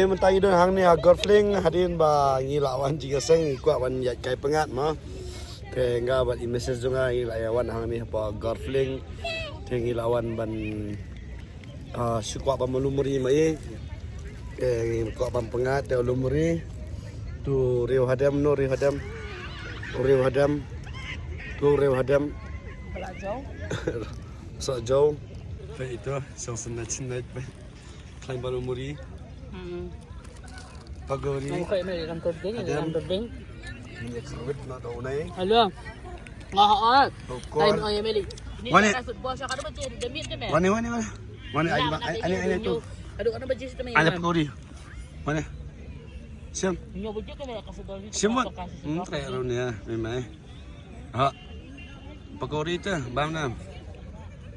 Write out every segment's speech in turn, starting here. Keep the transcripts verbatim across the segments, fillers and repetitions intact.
Mynta ngi don hangne ha Golf Link, hadien ba ngi la wan jingïaseng, ngi kwah ban ïaid kai pyngngad mo. Te nga bad i Missus jong nga ngi la ïa wan hangne ha Golf Link. Te ngi la wan ban, ah, shu kwah ban ïalum ri ma i. Te ngi kwah ban pyngngad te ïalum ri. Tu riew hadem, no riew hadem. Riew hadem. Tu riew hadem. Soh jaw. Te ito, song senat senat. Khlaiñ ba ïalum ri. Hmm. Pakori. Nang koi meli lang kerding, hadem. Lang kerding. Ini kerwit na tau nai. Hello. Ngah oi. Lokor. Time oi meli. Wane. Wane, wane, wane. Wane, ani, ani, ani tu. Aduh, ano ba jis tu. Ani pakori. Wane. Siam. Siam wan. Hmm, try around ya, memang. Ha. Pakori tu, bam na.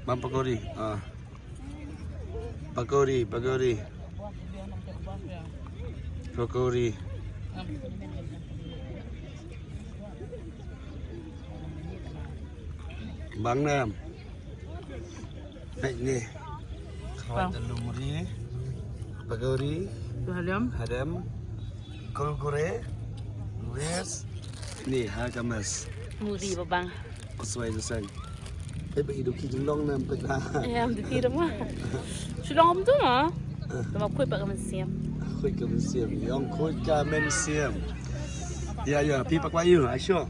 Bam pakori. Ah. Pakori, pakori. Pakori. Bang nam. Baik ni. Kawan telur muri. Pakori. Hadem. Hadem. Kurkure. Lays. Ni ha kamas. Muri babang. Kuswai susang. Peit ba i duk ki jinglong nam peit la. Em, duk ki dama. Shillong am tu ma. Dama khuid pat ka mynsiem. Khuid ka mynsiem. Ïong khuid ka mynsiem. Ya, ya, phi pat kwah ïoh, ai sure.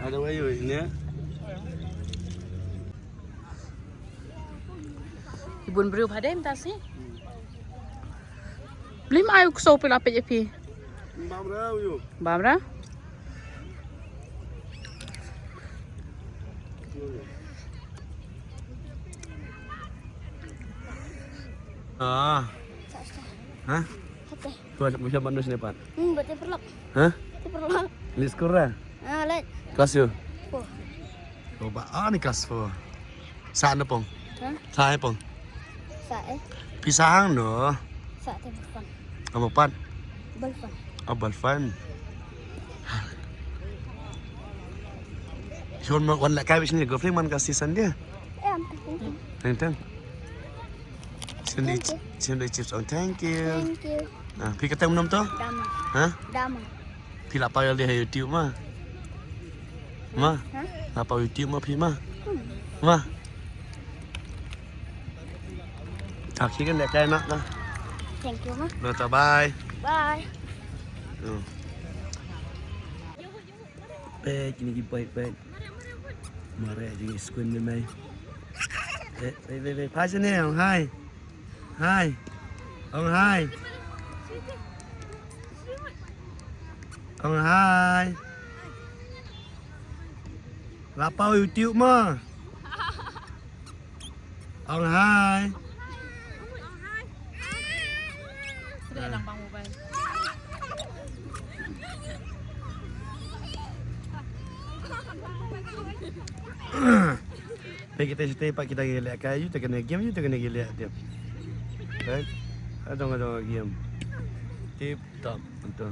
Ada wa ïoh ne. I bun briew ba dei mynta shi. Blim ai u ksew phi la peit ïa phi. Bam ra u ïoh. Bam ra. Ah. Ha? Apa? Tuan, macam mana sini, Pat? Hmm, baca perlok. Ha? Baca perlok. List kurang? Ah, light. Kelas you? Oh. Oh, ba, ah, ni kelas four. Sa na pong? Ha? Sa na pong? Sa eh. Pisa hang no? Sa te bal fan. Apa pat? Bal fan. Oh, bal fan. Shon ma wan la kai bisni girlfriend man ka si Sunday. Eh, am teng teng. Teng teng. Sini, sini chips on. Thank you. Thank you. Ah, phi ka teng nom to? Dama. Ha? Dama. Phi la pau ïa lade ha YouTube ma? Ma? Ha? La pau YouTube ma phi ma? Hmm. Ma? Ta khi kan leh kai na na. Thank you ma. Na ta bye. Bye. Hmm. Peit kine ki peit peit. Mareh jong i Skun ni mei. Peit peit peit peit. Phai shane, ong hai. Hai. Ong hai. Ong hai. La pau YouTube mo. Ong hai. Peit kita shatei pat kita ngi leh kai, ïa kita kane game, ïa kita kane ngi leh game. Right? Adong adong game. Tip top betul.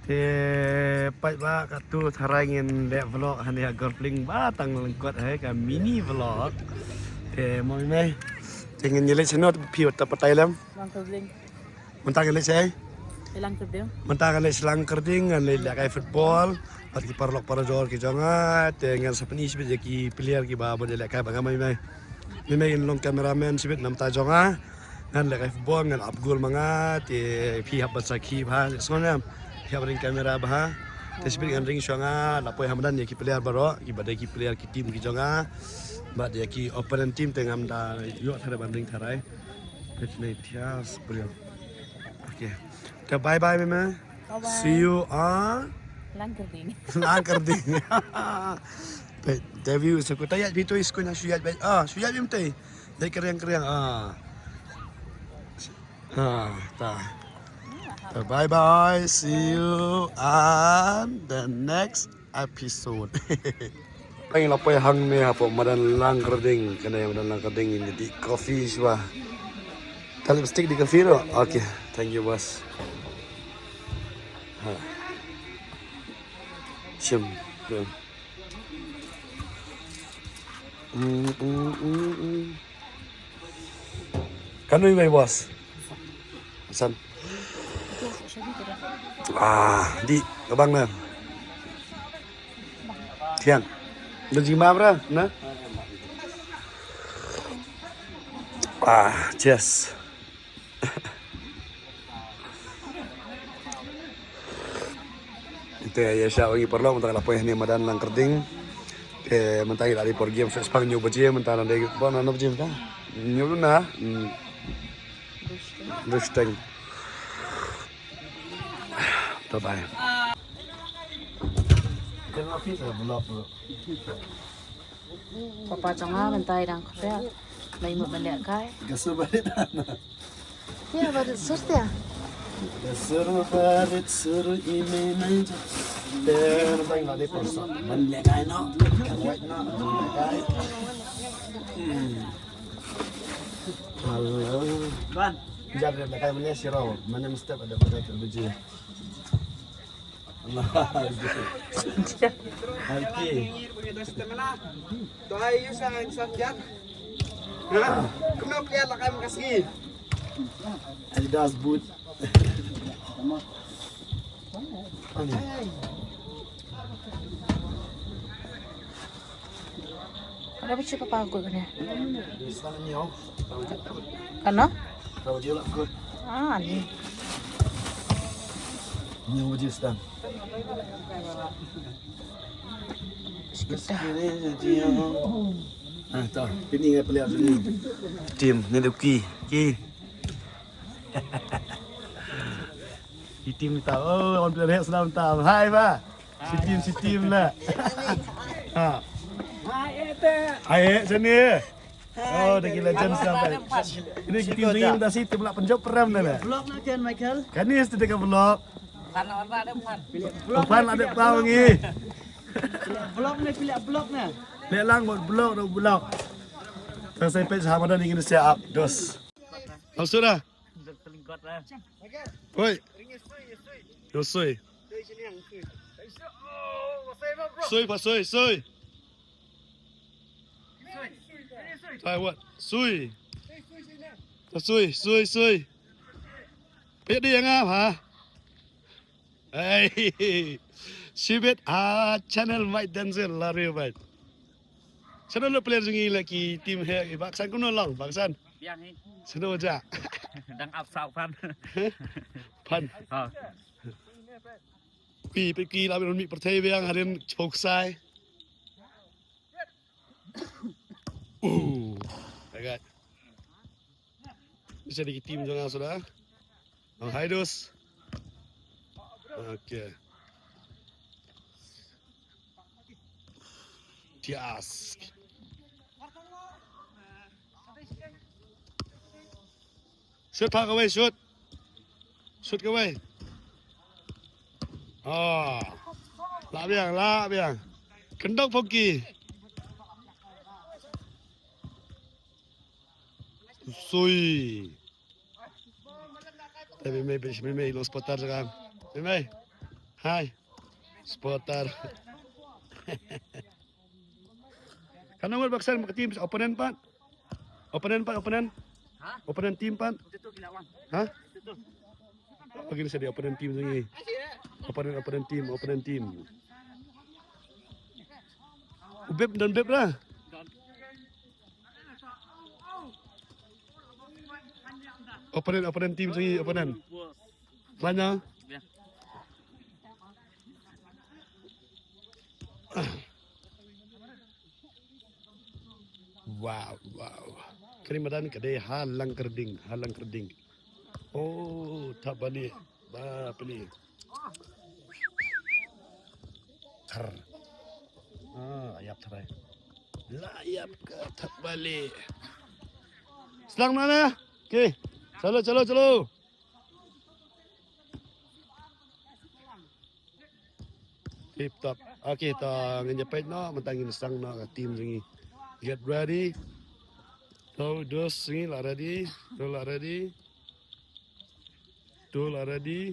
Te peit ba katto tharai ngin leh vlog hangne ha Golf Link ba tang lyngkot, hai ka mini vlog. Te mo mei. Te ngin ïaleit shano phi, wat patai lem. Lang Kyrding. Mynta ngin leit shai? Lang Kyrding. Mynta ngin leit sha Lang Kyrding, ngin leit lehkai football bad ki paralok parajor ki jong nga. Te ngan sa pyni shibit ïa ki player kiba bun ïalehkai bad nga, mei mei. Mei mei in long cameraman shibit namar ta jong nga. Ngan lehkai football, ngan ap goal ma nga, te phi hap ban sakhi bha, sngewbha. Phi hap ring camera bha. Te shibit ngan ring shuwa nga, la poi ha madan ïa ki player baroh, kiba dei ki player ki team ki jong nga. Bad ïa ki opponent team te ngam da ïoh tharai ban ring tharai. Te shane thias briew. Okay. Te bye bye mei mei. Bye bye. See you on Lang Kyrding. Lang Kyrding. Peit, te view sa ku ta ïaid phi tu i Skun, shu ïaid peit. Ah, shu ïaid phi mynta. Ïaid kyrriang kyrriang. Ah. Ah, ta. Ta bye bye. See you on the next episode. Ngi la poi hangne hapoh madan Lang Kyrding, kane madan Lang Kyrding, ngin dih coffee shuwa. Te lipstick dih coffee ruh. Okay, thank you boss. Ha. Shim. Shim. Mm, mm, mm, mm. Kano i bai boss? San. Ah, di, abang na. Tiang. Dejima bra, na? Ah, cheers. Te ïa sha wangi paralok mynta la poi hangne madan Langkyrding. Te mynta ïa la dei por game fest pang hynñiew baje mynta la dei por na baje mynta. Hynñiew na. Hmm. Dushteng. Bye bye. Papa jong nga mynta i dang khot ïa. Mai mut ban leh kai. Ka sur barit. Ïa barit sur te. Ka sur barit sur i mei mei. Te mynta i la dei por sa ban leh kai noh. Ka wait noh ban leh kai. Hmm. Hello. Ban. Jar leh kai mane siro. Mane mesti ada pakai kerja. Okay. To ai yu sa sa kiat. Ha? Kumno kiat la kam kasi. Adidas boot. Ani. Ada bichi papa aku kena. Kano? Ah, ni. Ni wajib sedang. Sikit dah. Ah, tau. Ini ngai peliak sini. Team, ni tu ki. Ki. Ki team ni tau. Oh, orang peliak sedang tau. Hai, ba. Si team, si team lah. Ha. Hai, eh, sini. Oh, dah gila legend sampai. Ini kita team ni dah si team lah penjop peram dah lah. Vlog nak kan, Michael? Kan ni mesti dekat vlog. Fan ada fan. Fan ada fan lagi. Vlog ni, pilih vlog ni. Ni lang buat vlog, dah vlog. Tang saya page Hamadan ingin siap, dos. Langsung dah. Oi. Yo soy. Soy pa soy, soy. Taiwan, soy. Pa soy, soy, soy. Pet dia ngam ha. Hey. Sibit ha channel Mike Denzel lari bai. Channel lo player jong ngi la ki team he baksan kuno long baksan. Biang hi. Sino ja. Dang ap sau pan. Pan. Ha. Pi pe ki la mi pyrthei biang hadien chok sai. Uh. Agak. Bisa di team jong nga sudah. Bang Haidus. Okay. Tias. Shoot pha kawei, shoot. Shoot kawei. Ah. Lah biang, lah biang. Kendok Poki. Sui. Te mei mei, mei mei long supporter jong nga. Mei mei. Hai. Supporter. Kan ngur baksan ka team opponent pat. Opponent pat, opponent. Ha? Opponent team pat. Itu tu kilawan. Ha? Itu tu. Pagi ni saya di opponent team lagi. Opponent, opponent team, opponent team. Ubep dan bep lah. Opponent, opponent team sini, opponent. Mana? Wow, wow. Kani madan ka dei ha Langkyrding, ha Langkyrding. Oh, Thapbalieh. Ba peli. Thar. Ah, ïap tharai. La ïap ka Thapbalieh. Slang na na. Okay. Chalo, chalo, chalo. Tip top. Okay, ta ngin ïa peit noh, mynta ngin sdang noh ka team jong ngi. Get ready. To, dos jong ngi la ready. To la ready. To la ready.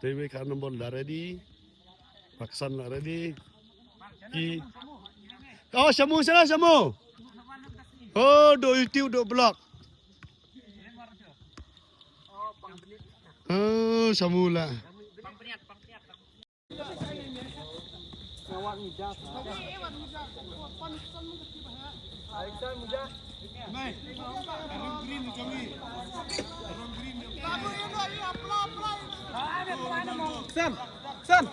Te wei ka number la ready. Paksan la ready. Ki. Oh, Shamu, sana Shamu. Oh, do YouTube, do vlog. Oh, samula. Sam, Sam.